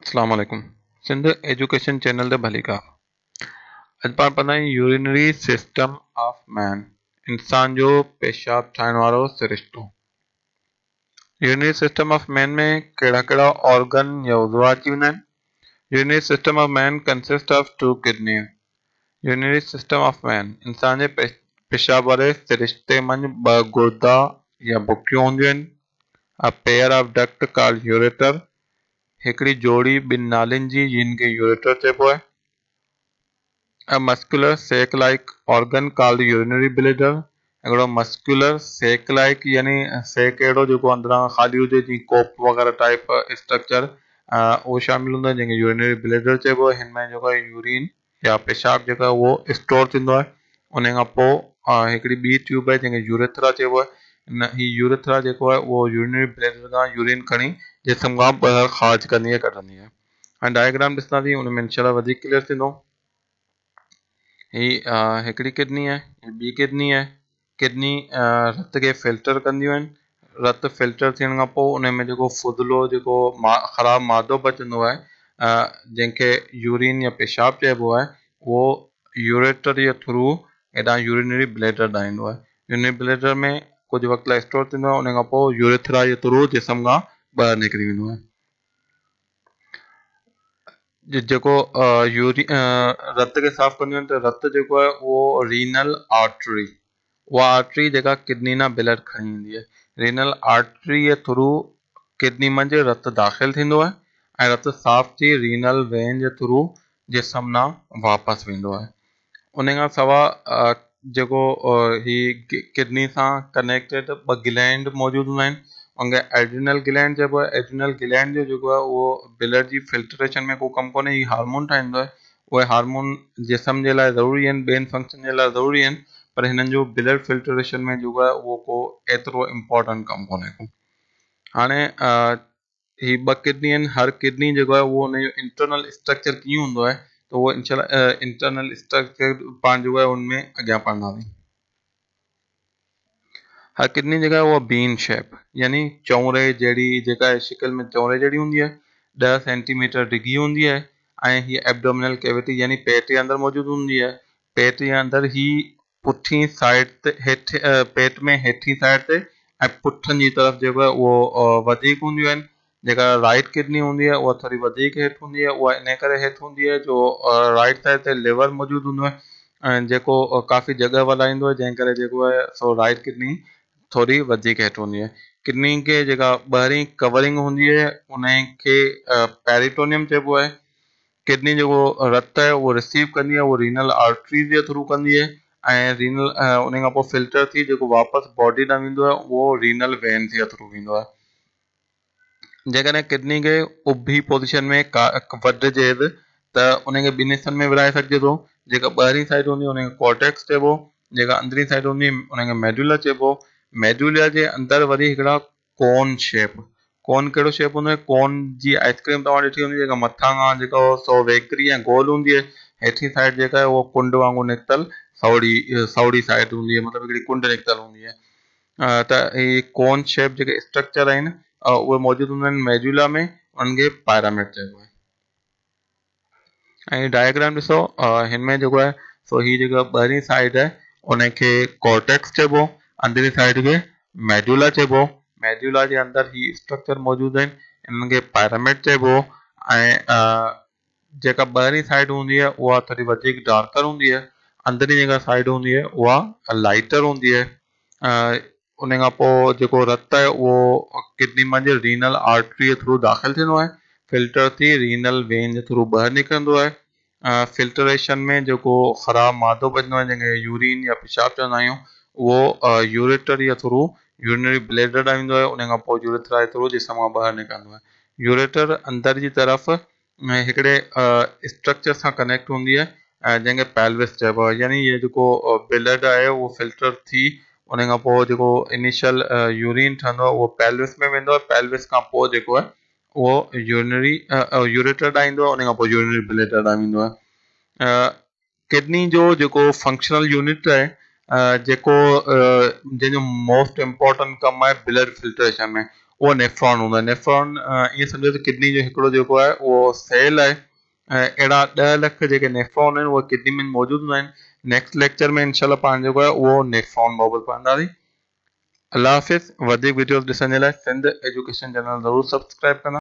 اسلام عليڪم Sindh education channel تي ڀليڪار. اڄ پاڻ پڙهندا آهيون يورينري سسٽم آف مين، انسان جو پيشاب ٺاهڻ وارو سرشتو. يورينري سسٽم آف مين ۾ ڪهڙا ڪهڙا آرگن يا عضوا اچي ويندا آهن؟ Urinary system of man consist of two kidneys. Urinary system of man, انسان جي پيشاب واري سرشتي منجهه ٻه گردا يا بڪيون هونديون آهن. A pair of duct called ureter، هڪڙي جوڙي ٻن نالين جي جن کي يوريٽر چئبو آهي. A muscular sac like organ called urinary bladder، هڪڙو مسڪيولر سيڪ لائيڪ يعني سيڪ اهڙو جيڪو اندران کان خالي هجي جيئن ڪوپ وغيره ٽائيپ اسٽرڪچر اهو شامل هوندو آهي جنهن کي يورينري بليڊر چئبو آهي. هن ۾ جيڪو آهي يورين يا پيشاب جيڪو آهي اهو اسٽور ٿيندو آهي. ان کان پوء هڪڙي ٻي ٽيوب آهي جنهن کي يوريٿرا چئبو آهي. ان هي يوريٿرا جيڪو آهي اهو يورينري بليڊر کان يورين کڻي جسم کان ٻاهر خارج ڪندي آهي ڪڍندي آهي. هاڻي ڊائگرام ڏسنداسين ان ۾ انشاء الله وڌيڪ ڪليئر ٿيندو. هي هڪڙي ڪڊني آهي، هي ٻي ڪڊني آهي. ڪڊني رت کي فلٽر ڪنديون آهن. رت فلٽر ٿيڻ کان پوء ان ۾ جيڪو فضلو جيڪو خراب مادو بچندو آهي جنهن کي يورين يا پيشاب چئبو آهي اهو يوريٽر جي ٿرو هيڏانهن يورينري بليڊر ڏانهن ايندو آهي. يورينري بليڊر ۾ ڪجهه وقت لاء اسٽور ٿيندو آهي ان کان پوء يوريٿرا جي ٿرو جسم کان ٻاهر نڪري ويندو آهي. جيڪو يوري رت کي صاف ڪنديون آهن ته رت جيڪو آهي اهو رينل آرٽري اها آرٽري جيڪا ڪڊني نا بلڊ کڻي ايندي آهي رينل آرٽري جي ٿرو ڪڊني منجهه رت داخل ٿيندو آهي ۽ رت صاف ٿي رينل وين جي ٿرو جسم نا واپس ويندو آهي. ان کان سوا جيڪو هي ڪڊني سان ڪنيڪٽيڊ ٻه گلينڊ موجود هوندا آهن ان کي ايڊرينل گلينڊ چئبو آهي. ايڊرينل گلينڊ جو جيڪو آهي اهو بلڊ جي فلٽريشن ۾ ڪو ڪم ڪونهي، هي هارمون ٺاهيندو آهي. اهي هارمون جسم جي لاء ضروري آهن، ٻين فنڪشن جي لاء ضروري آهن، پر هنن جو بلڊ فلٽريشن ۾ جيڪو آهي اهو ڪو ايترو امپورٽنٽ ڪم ڪونهي ڪو. هاڻي هي ٻه ڪڊني آهن، هر ڪڊني جيڪو آهي اهو ان جو انٽرنل اسٽرڪچر ڪيئن هوندو آهي ته اهو انشاء الله انٽرنل اسٽرڪچر پاڻ جيڪو آهي ان ۾ اڳيان پڙهنداسين. هر ڪڊني جيڪا آهي اها بين شيپ يعني چونري جهڙي جيڪا آهي شڪل ۾ چونري جهڙي هوندي آهي، 10 سينٽي ميٽر ڊگهي هوندي آهي ۽ هي ايبڊومينل ڪيويٽي يعني پيٽ جي اندر موجود هوندي آهي. پيٽ جي اندر هي پٺين سائيڊ تي هيٺ پيٽ ۾ هيٺين سائيڊ تي ۽ پٺن جي طرف جيڪو آهي اهو وڌيڪ هونديون آهن. جيڪا رائيٽ ڪڊني هوندي آهي اها ٿوري وڌيڪ هيٺ هوندي آهي. اها انهي ڪري هيٺ هوندي آهي جو رائيٽ سائيڊ تي ليور موجود هوندو آهي ۽ جيڪو ڪافي جڳهه ولائيندو آهي جنهن ڪري جيڪو آهي سو رائيٽ ڪڊني ٿوري وڌيڪ هيٺ هوندي آهي. ڪڊني کي جيڪا ٻاهرين ڪورنگ هوندي آهي انهي کي پيريٽونيم چئبو آهي. ڪڊني جيڪو رت آهي اهو رسيو ڪندي آهي اهو رينل آرٽريز جي ٿرو ڪندي آهي ۽ رينل ان کان پوء فلٽر ٿي جيڪو واپس باڊي ڏانهن ويندو آهي اهو رينل وينز جي ٿرو ويندو آهي. جيڪڏهن ڪڊني کي اڀي پوزيشن ۾ وڍجي ته ان کي ٻن حصن ۾ ورهائي سگهجي ٿو. جيڪا ٻاهرين سائيڊ هوندي ان کي ڪورٽيڪس چئبو، جيڪا اندرين سائيڊ هوندي ان کي ميڊولا چئبو. ميڊولا جي اندر وري هڪڙا ڪون شيپ، ڪون ڪهڙو شيپ هوندو آهي؟ ڪون جي آئس ڪريم توهان ڏٺي هوندي جيڪا مٿان کان جيڪا هو سو ويڪري ۽ گول هوندي آهي، هيٺين سائيڊ جيڪا آهي اها ڪنڊ وانگر نڪتل سوڙهي سوڙهي سائيڊ هوندي آهي مطلب هڪڙي ڪنڊ نڪتل هوندي آهي ته هي ڪون شيپ جيڪي اسٽرڪچر آهن اهي موجود هوندا آهن ميجولا ۾ انهن کي پائراميڊ چئبو آهي. ۽ ڊائگرام ڏسو هن ۾ جيڪو آهي سو هي جيڪا ٻاهرين سائيڊ آهي ان کي ڪورٽيڪس چئبو، اندرين سائيڊ کي ميڊولا چئبو. ميڊولا جي اندر هي اسٽرڪچر موجود آهن انهن کي پائراميڊ چئبو ۽ جيڪا ٻاهرين سائيڊ هوندي آهي اها ٿوري وڌيڪ ڊارڪر هوندي آهي، اندرين جيڪا سائيڊ هوندي آهي اها لائيٽر هوندي آهي. ان کان پوء جيڪو رت آهي اهو ڪڊني منجهه رينل آرٽري جي ٿرو داخل ٿيندو آهي، فلٽر ٿي رينل وين جي ٿرو ٻاهر نڪرندو آهي. فلٽريشن ۾ جيڪو خراب مادو بچندو آهي جنهن کي يورين يا پيشاب چوندا آهيون اهو يوريٽر جي ٿرو يورينري بليڊر ڏانهن ويندو آهي ان کان پوء يوريٿرا جي ٿرو جسم کان ٻاهر نڪرندو آهي. يوريٽر اندر جي طرف هڪڙي اسٽرڪچر سان ڪنيڪٽ هوندي آهي جنهن کي پيلوس چئبو آهي يعني هي جيڪو بلڊ آهي اهو فلٽر ٿي ان کان پوء جيڪو انيشل يورين ٺهندو آهي اهو پيلوس ۾ ويندو آهي پيلوس کان پوء جيڪو آهي اهو يورينري يوريٽر ڏانهن ايندو آهي ان کان پوء يورينري بليڊر ڏانهن ويندو آهي. ڪڊني جو جيڪو فنڪشنل يونٽ آهي جيڪو جنهن جو موسٽ امپورٽنٽ ڪم آهي بلڊ فلٽريشن ۾ اهو نيفران هوندو آهي. نيفران ائين سمجهو ته ڪڊني جو هڪڙو جيڪو آهي اهو سيل آهي ۽ اهڙا 10 لک جيڪي نيفران آهن اهي ڪڊني ۾ موجود هوندا آهن. نيڪسٽ ليڪچر ۾ انشاء الله پاڻ جيڪو آهي اهو نيفران بابت پڙهنداسين. الله حافظ. وڌيڪ وڊيوز ڏسڻ جي لاء سنڌ ايجوڪيشن چينل ضرور سبسڪرائب ڪندا.